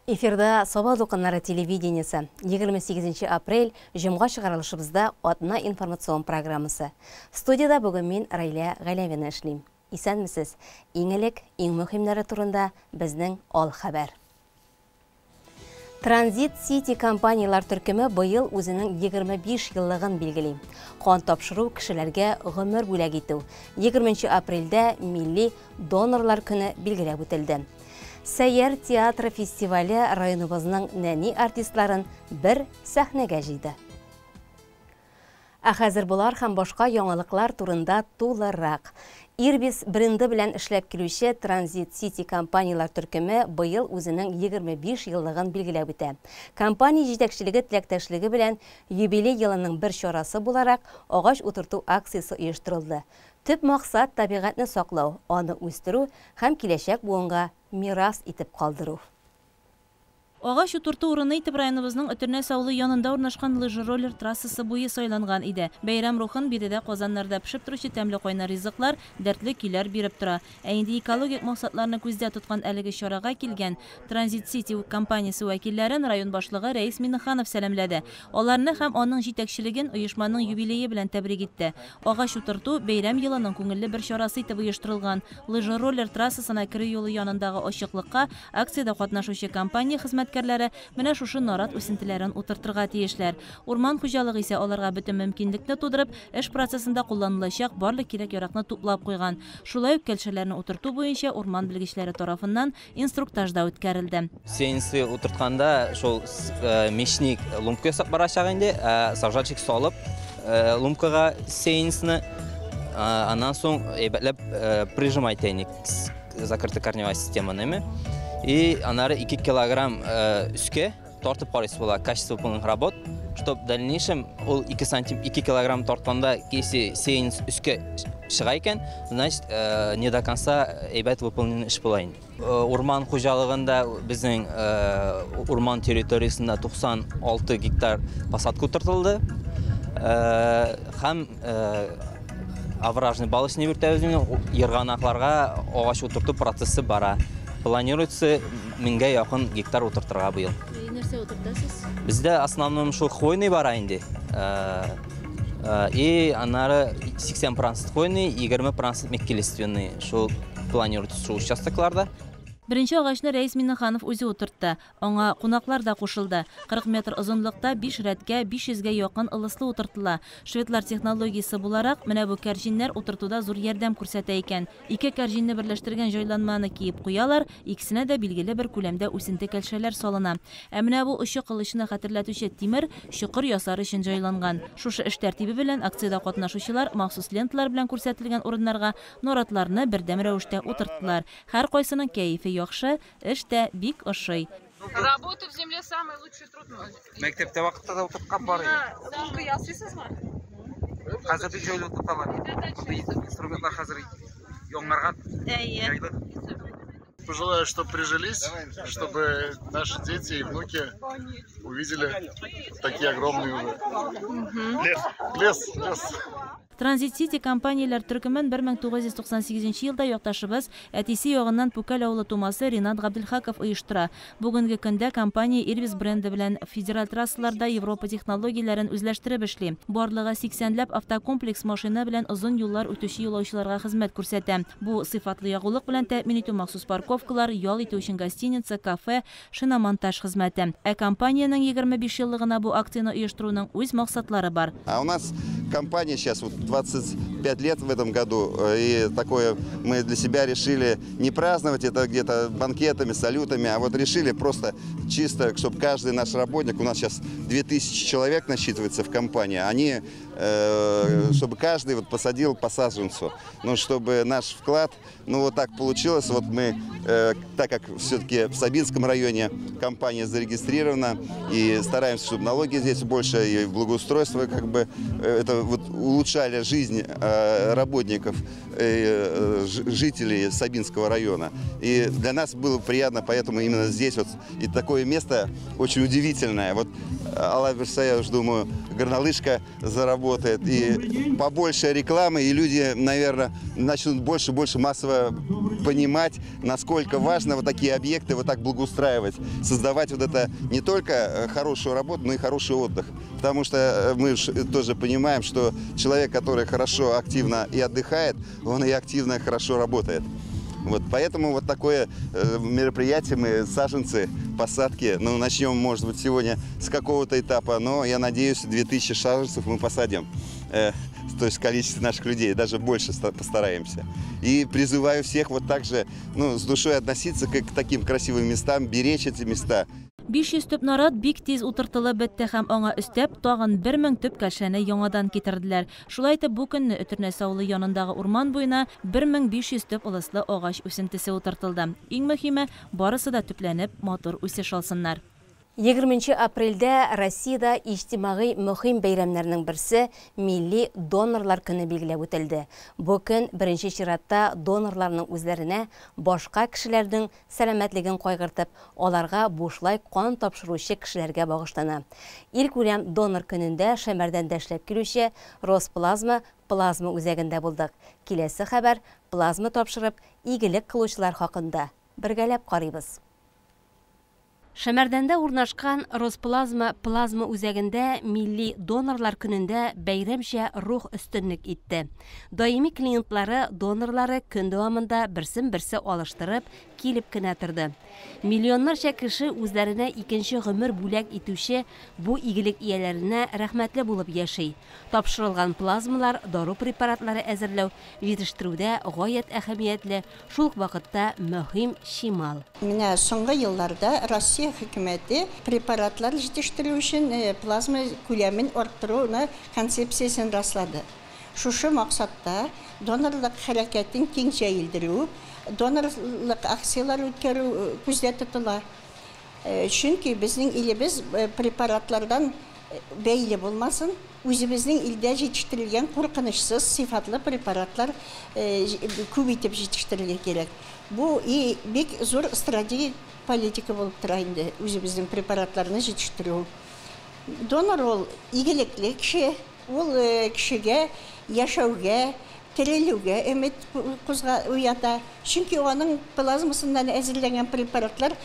Эфирда Саба дулкыннары телевидениесе. 28 апрель, җомга, чыгарылышыбызда атна информацион программасы. Студияда бүген мин, Райлә Галәвина, эшлим. Исәнмесез. Иң элек иң мөһимнәре турында безнең ал хәбәр. Транзит Сити компаниялар төркеме быел үзенең 25 еллыгын билгели. Кан тапшыру — кешеләргә гомер бүләк итү. 20 апрельдә милли донорлар көне билгеләп үтелде. Сәйяр театры фестивале районыбызның нәни артистларын бер сәхнәгә җыйды. Ә хәзер болар һәм башка яңалыклар турында тулырак. Ирбис бренды белән эшләп килүче Транзит Сити компаниялар төркеме быел үзенең 25 еллыгын билгеләп үтә. Компания җитәкчелеге теләктәшлеге белән юбилей елының бер чарасы буларак агач утырту акциясе оештырылды. Төп максат — табигатьне саклау, аны үстерү һәм киләчәк буынга мирас итеп калдыру. Агач утырту урыны итеп районыбызның Өтернәс авылы янында урнашкан лыжероллер трассасы буе сайланган иде. Бәйрәм рухын биредә казаннарда пешеп торучы тәмле кайнар ризыклар, дәртле көйләр биреп тора. Ә инде экологик максатларны күздә тоткан әлеге чарага килгән Транзит Сити компаниясе вәкилләрен район башлыгы Рәис Миннеханов сәламләде. Аларны һәм аның җитәкчелеген оешманың юбилее белән тәбрик итте. Агач утырту бәйрәм елының күңелле бер чарасы итеп оештырылган. Лыжероллер трассасына керү юлы янындагы ачыклыкка акциядә катнашучы компания хезмәткәрләре менә шушы нарат үсентеләрен утыртырга тиешләр. Урман хуҗалыгы исә аларга бөтен мөмкинлекне тудырып, эш процессында кулланылачак барлык кирәк-яракны туплап куйган. Шулай ук кәлшәләрне утырту буенча урман белгечләре тарафыннан инструктаж да үткәрелде. Сеянцы утыртканда шул мечник лунка ясап барачак инде, сажальщик салып лункага сеянцны, аннан соң әйбәтләп прижимать итәйник закрытая корневая системаны. И аннары 2 килограмм өскә тартып карыйсыз була качество выполненных работ, чтоб в дальнейшем ул 2 сантим 2 килограмм тартканда, если сеянц өскә чыга икән, значит, не до конца әйбәт выполненный эш була инде. Урман хуҗалыгында безнең урман территориясендә 96 гектар посадка утыртылды. Һәм овражный балочный йөртәбез, ерганакларга агач утырту процессы бара. Планируется 1000гә якын гектар утыртырга быел. Нәрсә утыртасыз? Бездә основном шул хвойный бара инде. И аннары 80% хвойный, 20% мягколиственный. Шул планируется шул участокларда. Беренче агачны Рәис Миннеханов үзе утыртты. Аңа кунаклар да кушылды. 40 метр озынлыкта 5 рәткә 500гә якын ылыслы утыртыла. Шведлар технологиясе буларак, менә бу кәрҗиннәр утыртуда зур ярдәм күрсәтә икән. Ике кәрҗинне берләштергән җайланманы киеп куялар, икесенә дә билгеле бер күләмдә үсенте кәлшәләр салына. Ә менә бу очы кылычны хәтерләтүче тимер чокыр ясар өчен җайланган. Шушы эш тәртибе белән акциядә катнашучылар махсус ленталар белән күрсәтелгән урыннарга наратларны бердәм рәвештә утырттылар. Һәр кайсының кәефе яхшы, эш тә бик ошый. Работа в земле — самый лучший труд. Мәктәптә вакытта да утырткан бар иде. Лунка ясыйсызмы? Хәзер бик җайлы утырталар. Мондый инструментлар хәзер яңарган. Җайлы. Пожелаю, чтобы прижились, чтобы наши дети и внуки увидели такие огромные уже. Лес, лес, лес. Транзит Сити компанияләр төркемен 1998 елда якташыбыз, әтисе ягыннан Пүкәл авылы тумасы Ринат Габделхаков оештыра. Бүгенге көндә компания Ирбис бренды белән федераль трассаларда Европа технологияләрен үзләштереп эшли. Барлыгы 80ләп автокомплекс машина белән озын юллар үтүче юлаучыларга хезмәт күрсәтә. Бу сыйфатлы ягулык белән тәэмин итү, махсус парковкалар, ял итү өчен гостиница, кафе, шиномонтаж хезмәте. Ә компаниянең 25 еллыгына бу акцияне оештыруның үз максатлары бар. А у нас компания сейчас вот 25 лет в этом году, и такое мы для себя решили не праздновать это где-то банкетами, салютами, а вот решили просто чисто, чтобы каждый наш работник, у нас сейчас 2000 человек насчитывается в компании, они, чтобы каждый вот посадил по саженцу, ну, чтобы наш вклад, ну, вот так получилось, вот мы, так как все-таки в Сабинском районе компания зарегистрирована, и стараемся, чтобы налоги здесь больше, и благоустройство, как бы, это вот улучшали. говоря, жизнь работников, жителей Сабинского района. И для нас было приятно, поэтому именно здесь вот и такое место очень удивительное. Вот Алла бирсә, я уж думаю, горнолыжка заработает. И побольше рекламы, и люди, наверное, начнут больше и больше массово понимать, насколько важно вот такие объекты вот так благоустраивать, создавать вот это не только хорошую работу, но и хороший отдых. Потому что мы тоже понимаем, что человек, который хорошо, активно и отдыхает, он и активно хорошо работает. Вот, поэтому вот такое мероприятие мы, саженцы, посадки, ну, начнем, может быть, сегодня с какого-то этапа, но я надеюсь, 2000 саженцев мы посадим, то есть количество наших людей, даже больше постараемся. И призываю всех вот так же, ну, с душой относиться к таким красивым местам, беречь эти места. 500 төп нарат бик тиз утыртылып бетте һәм аңа өстәп тагын 1000 төп кәлшәне яңадан китерделәр. Шулай итеп бу көнне Өтернәс авылы янындагы урман буена 1500 төп ылыслы агач үсентесе утыртылды. Иң мөһиме, барысы да төпләнеп, матур үсеш алсыннар. 20 апрельдә Россиядә иҗтимагый мөһим бәйрәмнәрнең берсе Милли донорлар көне билгеләп үтелде. Бу көн беренче чиратта донорларның үзләренә башка кешеләрнең сәламәтлеген кайгыртып, аларга бушлай кан тапшыручы кешеләргә багышлана. Илкүләм донор көнендә Шәмәрдәндә эшләп килүче Росплазма плазма үзәгендә булдык. Киләсе хәбәр плазма тапшырып игелек кылучылар хакында. Бергәләп карыйбыз. Шәмәрдәндә урнашкан Росплазма плазма үзәгендә милли донорлар көнендә бәйрәмчә рух өстенлек итте. Даими клиентлары, донорлары көн дәвамында берсен-берсе алыштырып килеп кенә торды. Миллионнарча кеше үзләренә икенче гомер бүләк итүче бу игелек ияләренә рәхмәтле булып яши. Тапшырылган плазмалар дару препаратлары әзерләү, җитештерүдә гаять әһәмиятле, шул ук вакытта мөһим чимал. Менә соңгы елларда Россия хөкүмәте препаратлар җитештерү өчен плазма күләмен арттыруны концепциясен раслады. Шушы максатта донорлык хәрәкәтен киң җәелдерү, донорлык акцияләр үткәрү күздә тотыла. Чөнки безнең илебез препаратлардан бәйле булмасын, үзебезнең илдә җитештерелгән куркынычсыз сыйфатлы препаратлар күп итеп җитештерергә кирәк. Бу бик зур стратегик политика булып тора инде үзебезнең препаратларны җитештерү. Донор ул игелекле кеше, ул кешегә яшәүгә, терелүгә өмет уята. Чөнки аның плазмасыннан әзерләнгән препаратлар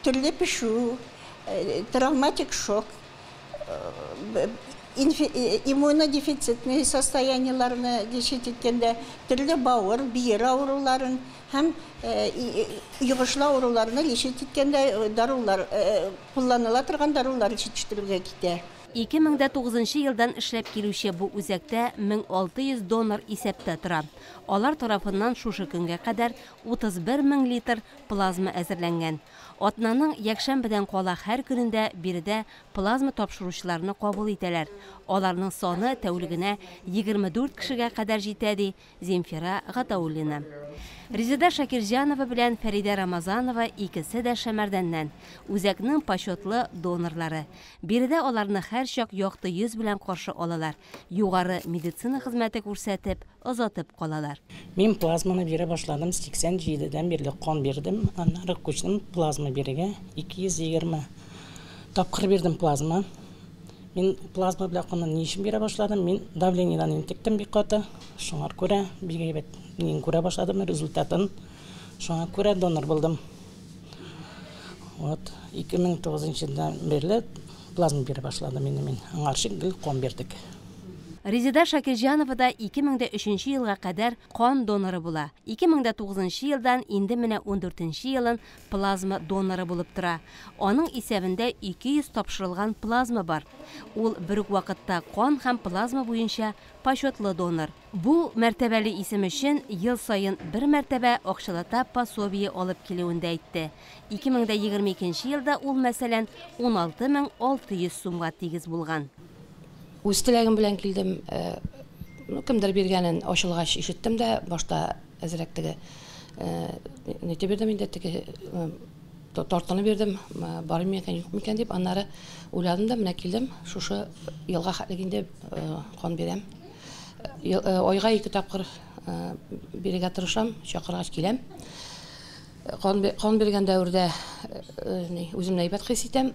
төрле пешү, травматик шок, иммунодефицитный состояниеларны лечить иткәндә, төрле бавыр, бөер авыруларын һәм йогышлы авыруларны лечить иткәндә дарулар, кулланыла торган дарулар җитештерүгә китә. 2009 елдан эшләп килүче бу үзәктә 1600 донор исәптә тора. Алар тарафыннан шушы көнгә кадәр 31 мең литр плазма әзерләнгән. Атнаның якшәмбедән кала һәр көнендә биредә плазма тапшыручыларны кабул итәләр. Аларның саны тәүлегенә 24 кешегә кадәр җитә, ди Земфира Гатауллина. Резеда Шакирҗанова белән Фәридә Рамазанова икесе дә Шәмәрдәннән. Үзәкнең почетлы донорлары. Биредә аларны һәр чак якты йөз белән каршы алалар. Югары медицина хезмәте күрсәтеп, озатып калалар. Мин плазманы бирә башладым 87-дән бирле кан бирдем. Аннары күчтем плазма бирергә. 220 тапкыр бирдем плазма. Мин плазма белән канны ни өчен бирә башладым? Мин давлениедән интектем бик каты. Шуңа күрә бик әйбәт мин күрә башладым результатын. Шуңа күрә донор булдым. Вот 2009 елдан бирле плазма бирә башладым инде мин. Аңарчы гел кан бирдек. Резеда Шакирҗанова да 2003 елга кадәр кан доноры була. 2009 елдан инде менә 14 елын плазма доноры булып тора. Аның исәбендә 200 тапшырылган плазма бар. Ул бер үк вакытта кан һәм плазма буенча почетлы донор. Бу мәртәбәле исем өчен ел саен бер мәртәбә акчалата пособие алып килүен дә әйтте. 2022 елда ул, мәсәлән, 16600 сумга тигез булган. Үз теләгем белән килдем, кемдер биргәнен ачылгач ишеттем дә, башта әзрәк теге нитеп бирдем инде, теге тартынып бирдем, барым микән, юк микән дип, аннары уйладым да, менә килдем, шушы елга хәтлек инде кан бирәм. Айга 2 тапкыр бирергә тырышам, чакыргач киләм. Кан биргән дәвердә үземне әйбәт хис итәм.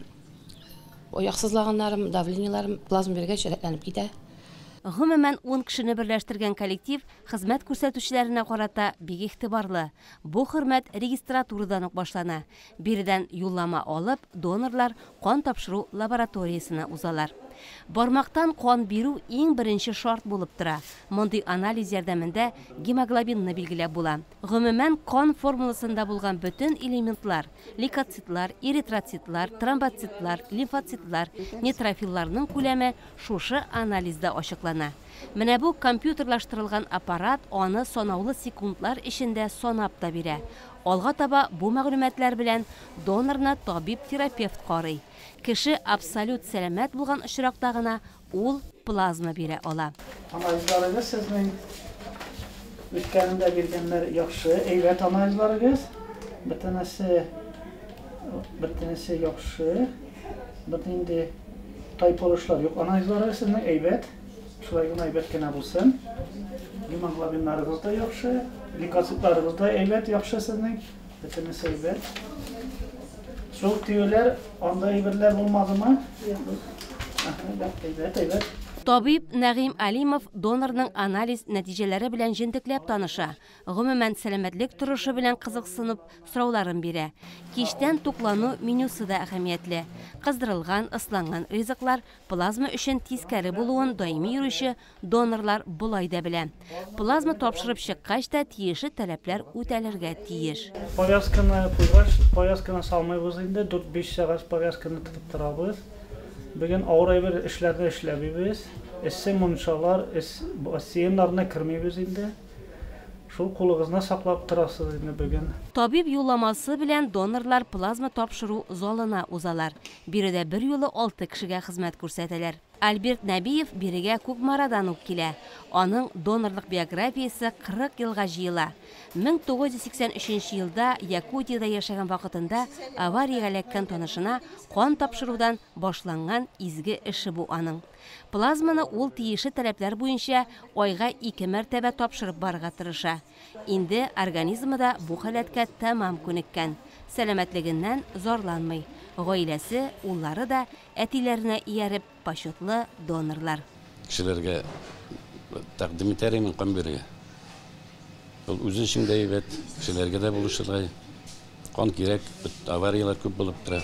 Аяк сызлаганнарым, давлениеларым плазма биргәч рәтләнеп китә. Гомумән, 10 кешене берләштергән коллектив хезмәт күрсәтүчеләренә карата бик игътибарлы. Бу хөрмәт регистратурадан ук башлана. Биредән юллама алып, донорлар кан тапшыру лабораториясенә узалар. Бармактан кан бирү иң беренче шарт булып тора. Мондый анализ ярдәмендә гемоглобинны билгеләп була. Гомумән, кан формуласында булган бөтен элементлар – лейкоцитлар, эритроцитлар, тромбоцитлар, лимфоцитлар, нейтрофилларның күләме шушы анализда ачыклана. Менә бу компьютерлаштырылган аппарат аны санаулы секундлар эчендә санап та бирә. Алга таба бу мәгълүматлар белән донорны табиб-терапевт карый. Кеше абсолют сәламәт булган очракта гына ул плазма бирә ала. Анализларыгыз сезнең үткәнендә биргәннәр яхшы, әйбәт анализларыгыз. Бөтенесе яхшы. Бернинди тайпылышлар юк. Анализларыгыз сезнең әйбәт. Шулай гына әйбәт кенә булсын. Гемоглобиннарыгыз да яхшы, лейкоцитларыгыз да әйбәт, яхшы сезнең. Бөтенесе әйбәт. Шул тиюләр, анда әйберләр булмадымы? Әйбәт, әйбәт. Табиб Нәгыйм Алимов донорның анализ нәтиҗәләре белән җентекләп таныша. Гомумән, сәламәтлек торышы белән кызыксынып сорауларын бирә. Кичтән туклану менюсы да әһәмиятле. Кыздырылган, ысланган ризыклар плазма өчен тискәре булуын даими йөрүче донорлар болай да белә. Плазма тапшырып чыккач та тиешле таләпләр үтәлергә тиеш. Повязканы куйгач, повязканы салмыйбыз инде, 4-5 сәгать повязканы тотып торабыз. Бүген авыр әйбер эшләрне эшләмибез. Эссе мунчалар, бассейннарны кермибез инде. Шул кулыгызны саклап торасыз инде бүген. Табиб юлламасы белән донорлар плазма тапшыру залына узалар. Биредә бер юлы 6 кешегә хезмәт күрсәтәләр. Альберт Нәбиев бирегә Кукмарадан ук килә. Аның донорлык биографиясе 40 елга җыела. 1983 елда Якутиядә яшәгән вакытында авариягә эләккән танышына кан тапшырудан башланган изге эше бу аның. Плазманы ул тиешле таләпләр буенча айга 2 мәртәбә тапшырып барырга тырыша. Инде организмы да бу халәткә тәмам күнеккән. Сәламәтлегеннән зарланмый. Гаиләсе, уллары да әтиләренә ияреп почетлы донорлар. Кешеләргә тәкъдим итәр идем кан бирергә. Ул үзе өчен дә әйбәт, кешеләргә дә булышырга. Кан кирәк, аварияләр күп булып тора.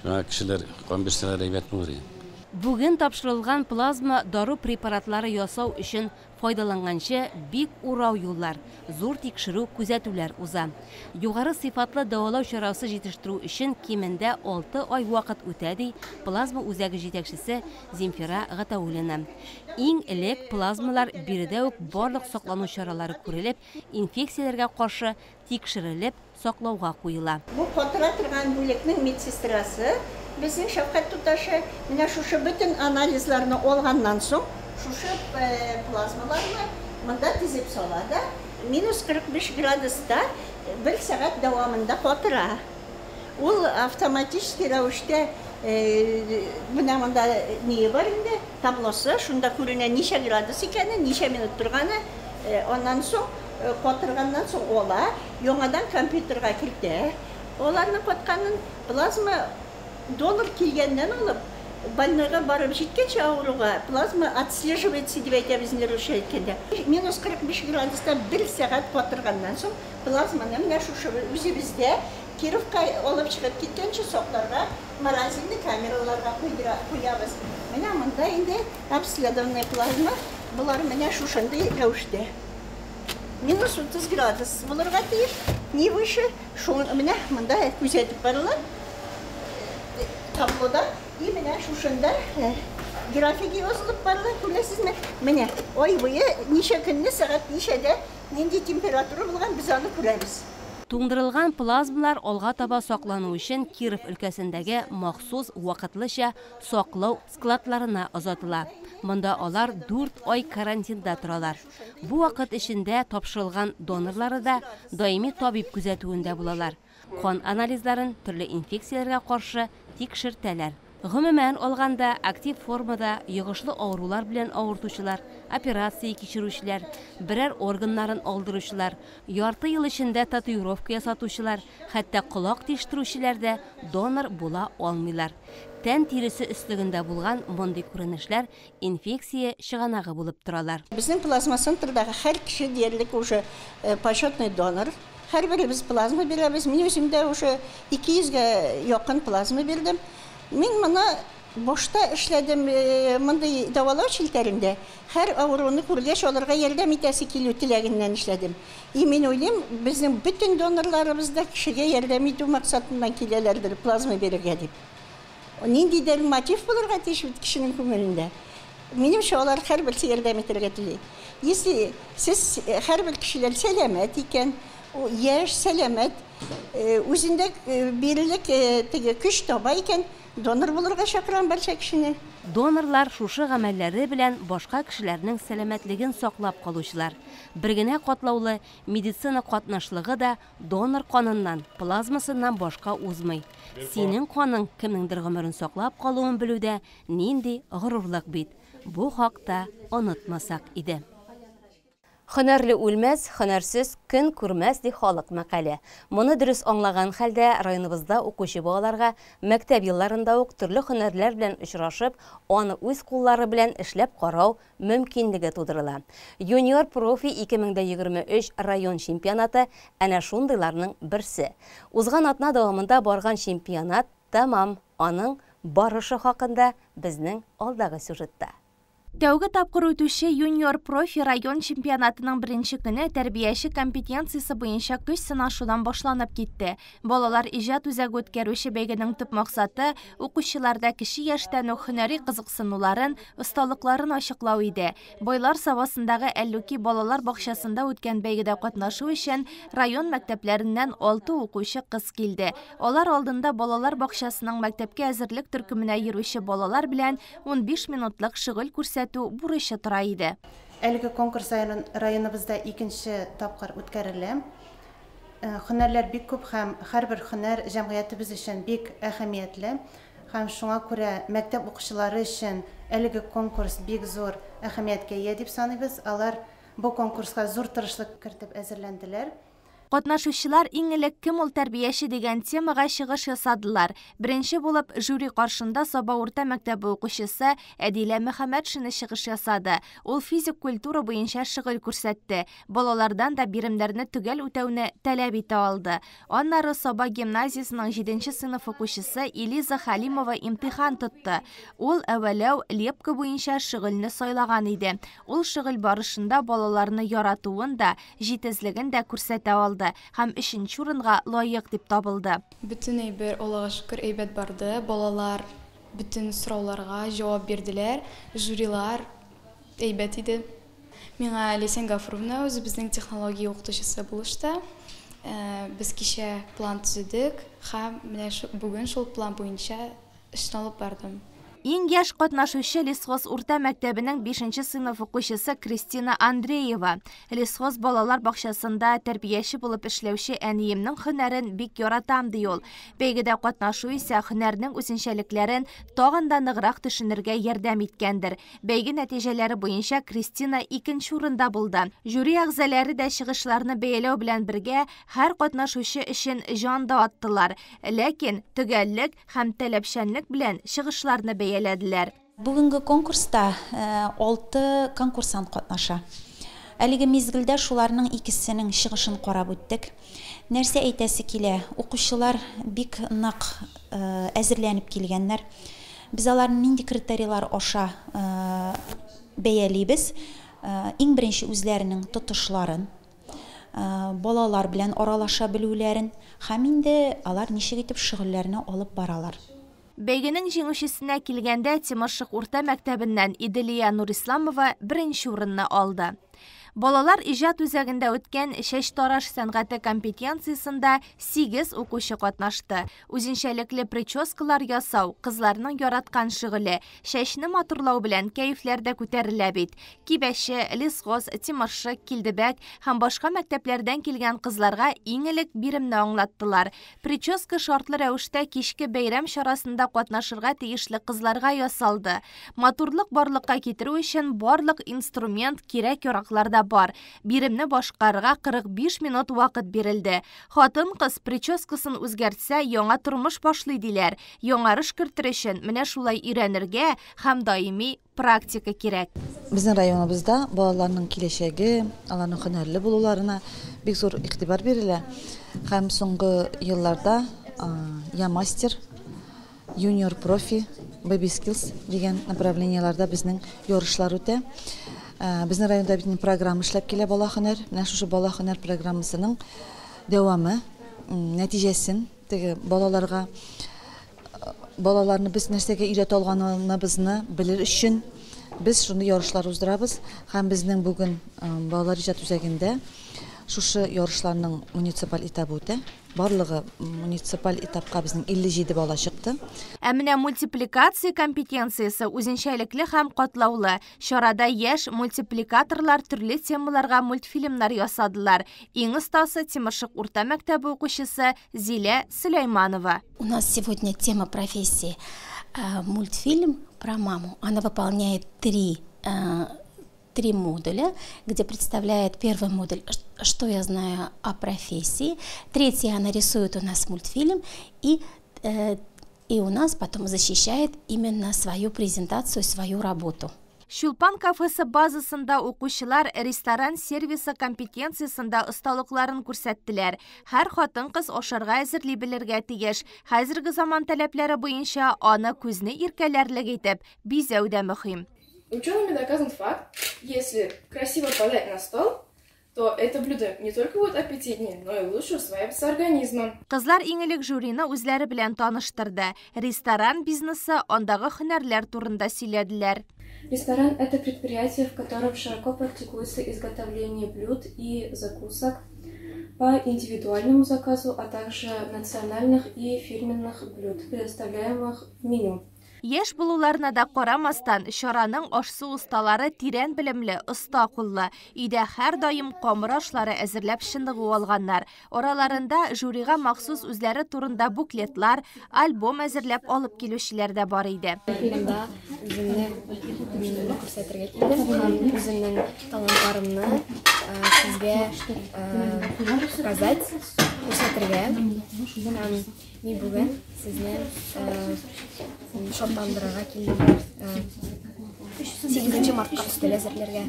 Шуңа кешеләр кан бирсәләр әйбәт булыр иде. Бүген тапшырылган плазма дару препаратлары ясау өчен файдаланганчы бик урау юллар, зур тикшерү күзәтүләр уза. Югары сыйфатлы дәвалау чарасы җитештерү өчен кимендә 6 ай вакыт үтә, ди плазма үзәге җитәкчесе Земфира Гатауллина. Иң элек плазмалар биредә үк барлык саклану чаралары күрелеп, инфекцияләргә каршы тикшерелеп саклауга куела. Бу катыра торган бүлекнең медсестрасы безнең шәфкать туташы менә шушы бөтен анализларны алганнан соң шушы плазмаларны монда тезеп сала да минус 45 градуста бер сәгать дәвамында катыра. Ул автоматический рәвештә менә монда ние бар инде, таблосы, шунда күренә ничә градус икәне, ничә минут торганы, аннан соң катырганнан соң ала, яңадан компьютерга кертә. Аларның катканын плазма донор килгәннән алып, больнойга барып җиткәнче авыруга плазма отслеживается дип әйтәбез инде русча әйткәндә. Минус 45 градуста бер сәгать катырганнан соң плазманы менә шушы үзебездә Кировка алып чыгып киткәнче сакларга морозильный камераларга куябыз. Менә монда инде обследованный плазма, болар менә шушындый рәвештә. Минус 30 градус булырга тиеш, не выше. Шул менә монда күзәтеп барыла таблода. И менә шушында график язылып барыла, күрәсезме? Менә ай буе ничә көнне, сәгать ничәдә, нинди температура булган, без аны күрәбез. Туңдырылган плазмалар алга таба саклану өчен Киров өлкәсендәге махсус вакытлыча саклау складларына озатыла. Монда алар 4 ай карантинда торалар. Бу вакыт эчендә тапшырылган донорлары да даими табиб күзәтүендә булалар. Кан анализларын төрле инфекцияләргә каршы тикшертәләр. Гомумән алганда, актив формада йогышлы авырулар белән авыртучылар, операция кичерүчеләр, берәр органнарын алдыручылар, ярты ел эчендә татуировка ясатучылар, хәтта колак тиштерүчеләр дә донор була алмыйлар. Тән тиресе өслегендә булган мондый күренешләр инфекция чыганагы булып торалар. Безнең плазма центрдагы һәр кеше диярлек уже почетный донор. Һәрберебез плазма бирәбез. Мин үзем дә уже 200гә якын плазма бирдем. Мин моны башта эшләдем мондый дәвалау челтәрендә. Һәр авыруны күргәч, аларга ярдәм итәсе килү теләгеннән эшләдем. И мин уйлыйм, безнең бөтен донорларыбыз да кешегә ярдәм итү максатыннан киләләрдер плазма бирергә дип. Ниндидер мотив булырга тиеш бит кешенең күңелендә. Минемчә, алар һәрберсе ярдәм итәргә тели. Если сез һәрбер кешеләр сәламәт икән, яшь, сәламәт, үзендә бирелек теге көч таба икән, донор булырга чакырам барча кешене. Донорлар шушы гамәлләре белән башка кешеләрнең сәламәтлеген саклап калучылар. Бер генә катлаулы медицина катнашлыгы да донор каныннан, плазмасыннан башка узмый. Синең каның кемнеңдер гомерен саклап калуын белүдә нинди горурлык бит. Бу хакта онытмасак иде. Һөнәрле үлмәс, һөнәрсез көн күрмәс ди халык мәкале. Моны дөрес аңлаган хәлдә районыбызда укучы балаларга мәктәп елларында ук төрле һөнәрләр белән очрашып, аны үз куллары белән эшләп карау мөмкинлеге тудырыла. Юниор профи 2023 район чемпионаты әнә шундыйларның берсе. Узган атна дәвамында барган чемпионат тәмам. Аның барышы хакында безнең алдагы сюжетта. Тәүге тапкыр үтүче юниор профи район чемпионатының беренче көне тәрбияче компетенциясе буенча көч сынашудан башланып китте. Балалар иҗат үзәге үткәрүче бәйгенең төп максаты укучыларда кече яшьтән үк һөнәри кызыксынуларын, осталыкларын ачыклау иде. Байлар Сабасындагы Әллүки балалар бакчасында үткән бәйгедә катнашу өчен район мәктәпләреннән 6 укучы кыз килде. Алар алдында балалар бакчасының мәктәпкә әзерлек төркеменә йөрүче балалар белән 15 минутлык шөгыль күрсәтү бурычы тора иде. Әлеге конкурс районыбызда икенче тапкыр үткәрелә. Һөнәрләр бик күп һәм һәрбер һөнәр җәмгыятебез өчен бик әһәмиятле. Һәм шуңа күрә мәктәп укучылары өчен әлеге конкурс бик зур әһәмияткә ия дип саныйбыз. Алар бу конкурска зур тырышлык кертеп әзерләнделәр. Катнашучылар иң элек кем ул тәрбияче дигән темага чыгыш ясадылар. Беренче булып жюри каршында Саба урта мәктәбе укучысы Әдилә Мөхәммәтшина чыгыш ясады. Ул физик культура буенча шөгыль күрсәтте. Балалардан да биремнәрне төгәл үтәүне таләп итә алды. Аннары Саба гимназиясының 7 сыйныф укучысы Элиза Халимова имтихан тотты. Ул әвәләү лепка буенча шөгыльне сайлаган иде. Ул шөгыль барышында балаларны яратуын да, җитезлеген дә күрсәтә алды һәм өченче урынга лаек дип табылды. Бөтен әйбер Аллага шөкер әйбәт барды. Балалар бөтен сорауларга җавап бирделәр. Жюрилар әйбәт иде. Миңа Лесен Гафуровна үзебезнең технология укытучысы булышты. Без кичә план төзедек һәм менә бүген шул план буенча эшне алып бардым. Иң яшь катнашучы Лесхоз урта мәктәбенең 5 сыйныф укучысы Кристина Андреева. Лесхоз балалар бакчасында тәрбияче булып эшләүче әниемнең һөнәрен бик яратам ди ул. Бәйгедә катнашу исә һөнәрнең үзенчәлекләрен тагын да ныграк төшенергә ярдәм иткәндер. Бәйге нәтиҗәләре буенча Кристина икенче урында булды. Жюри әгъзалары да чыгышларны бәяләү белән бергә һәр катнашучы өчен җан да аттылар. Ләкин төгәллек һәм таләпчәнлек белән чыгышларны бәяләделәр. Бүгенге конкурста 6 конкурсант катнаша. Әлеге мизгелдә шуларның икесенең чыгышын карап үттек. Нәрсә әйтәсе килә? Укучылар бик нык әзерләнеп килгәннәр. Без аларны нинди критерийлар аша бәялибез? Иң беренче үзләренең тотышларын, балалар белән аралаша белүләрен һәм инде алар ничек итеп шөгыльләрне алып баралар. Бәйгенең җиңүчесенә килгәндә Тимершык урта мәктәбеннән Иделия Нурисламова беренче урынны алды. Балалар иҗат үзәгендә үткән Чәчтараш сәнгате компетенциясендә 8 укучы катнашты. Үзенчәлекле прическалар ясау, кызларның яраткан шөгыле. Чәчне матурлау белән кәефләр дә күтәрелә бит. Кибәче, Лесхоз, Тимершык, Килдебәк һәм башка мәктәпләрдән килгән кызларга иң элек биремне аңлаттылар. Прическа шартлы рәвештә кичке бәйрәм чарасында катнашырга тиешле кызларга ясалды. Матурлык барлыкка китерү өчен барлык инструмент, кирәк-яраклар да бар. Биремне башкарырга 45 минут вакыт бирелде. Хатын-кыз прическасын үзгәртсә, яңа тормыш башлый диләр. Яңарыш кертер өчен менә шулай өйрәнергә һәм даими практика кирәк. Безнең районыбызда балаларның киләчәге, аларның һөнәрле булуларына бик зур игътибар бирелә. Һәм соңгы елларда Я мастер, Юниор профи, Baby Skills дигән направлениеләрдә безнең ярышлар үтә. Безнең районда бит программа эшләп килә Бала һөнәр. Менә шушы Бала һөнәр программасының дәвамы, нәтиҗәсен теге балаларга балаларны без нәрсәгә өйрәтә алганыбызны белер өчен без шундый ярышлар уздырабыз. Һәм безнең бүген балалар иҗат үзәгендә шушы ярышларның муниципаль этабы үтә. Барлыгы муниципаль этапка безнең 57 бала чыкты. Ә менә мультипликация компетенциясе үзенчәлекле һәм катлаулы. Чарада яшь мультипликаторлар төрле темаларга мультфильмнар ясадылар. Иң остасы Тимершык урта мәктәбе укучысы Зилә Сөләйманова. У нас сегодня тема профессии мультфильм про маму. Она выполняет три модуля, где представляет первый модуль «Что я знаю о профессии», третий она рисует у нас мультфильм и у нас потом защищает именно свою презентацию, свою работу. Чулпан кафесы базасында укучылар ресторан сервисы компетенциясендә осталыкларын күрсәттеләр. Һәр хатын-кыз ашарга әзерли белергә тиеш. Хәзерге заман таләпләре буенча аны күзне иркәләрлек итеп бизәү дә мөһим. Учеными доказан факт, если красиво подать на стол, то это блюдо не только будет аппетитнее, но и лучше усваиваться организмом. Кызлар иң элек жюрины үзләре белән таныштырды. Ресторан бизнесы, андагы һөнәрләр турында сөйләделәр. Ресторан – это предприятие, в котором широко практикуется изготовление блюд и закусок по индивидуальному заказу, а также национальных и фирменных блюд, предоставляемых в меню. Яшь булуларына да карамастан, чараның аш-су осталары тирән белемле, оста куллы. Өйдә һәрдаим камыр ашлары әзерләп чыныгу алганнар. Араларында жюрига махсус үзләре турында буклетлар, альбом әзерләп алып килүчеләр дә бар иде. Мин үземне күрсәтергә килдем һәм үземнең талантларымны сезгә показать, күрсәтергә. Һәм мин бүген сезне шатландырырга килдем. 8 мартка өстәл әзерләргә.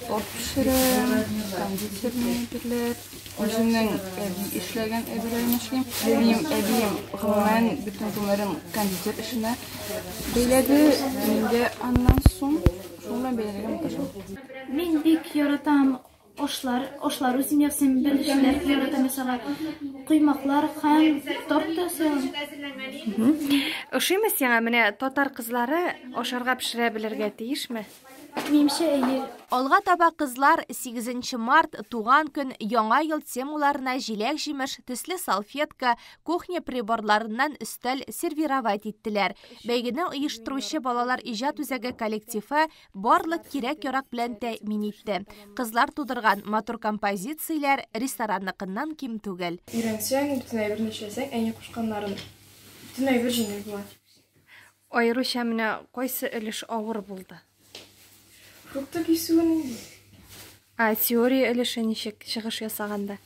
Торт пешерәм, кондитерный әйберләр, үземнең әби эшләгән әйберләрне эшлим. Минем әбием гомумән бөтен гомерен кондитер эшенә бәйләде. Мин дә аннан соң шуның белән бәйләргә маташам. Мин бик яратам ашлар, ашлар үзем ясыйм, бәлешләр яратам ясарга, коймаклар һәм торт та ясыйм. Ошыймы сиңа менә татар кызлары ашарга пешерә белергә тиешме? Минемчә, әйе. Алга таба кызлар 8 март, туган көн, яңа ел темаларына җиләк-җимеш, төсле салфетка, кухня приборларыннан өстәл сервировать иттеләр. Бәйгене оештыручы балалар иҗат үзәге коллективы барлык кирәк-ярак белән тәэмин итте. Кызлар тудырган матур композицияләр ресторанныкыннан ким түгел. Өйрәнсәң, бөтен әйберне эшләсәң, әни кушканнарын бөтен әйбер җиңел була. Аеруча менә кайсы өлеш авыр булды? Фрукты кисүен инде. А теория өлеше ничек чыгыш ясаганда?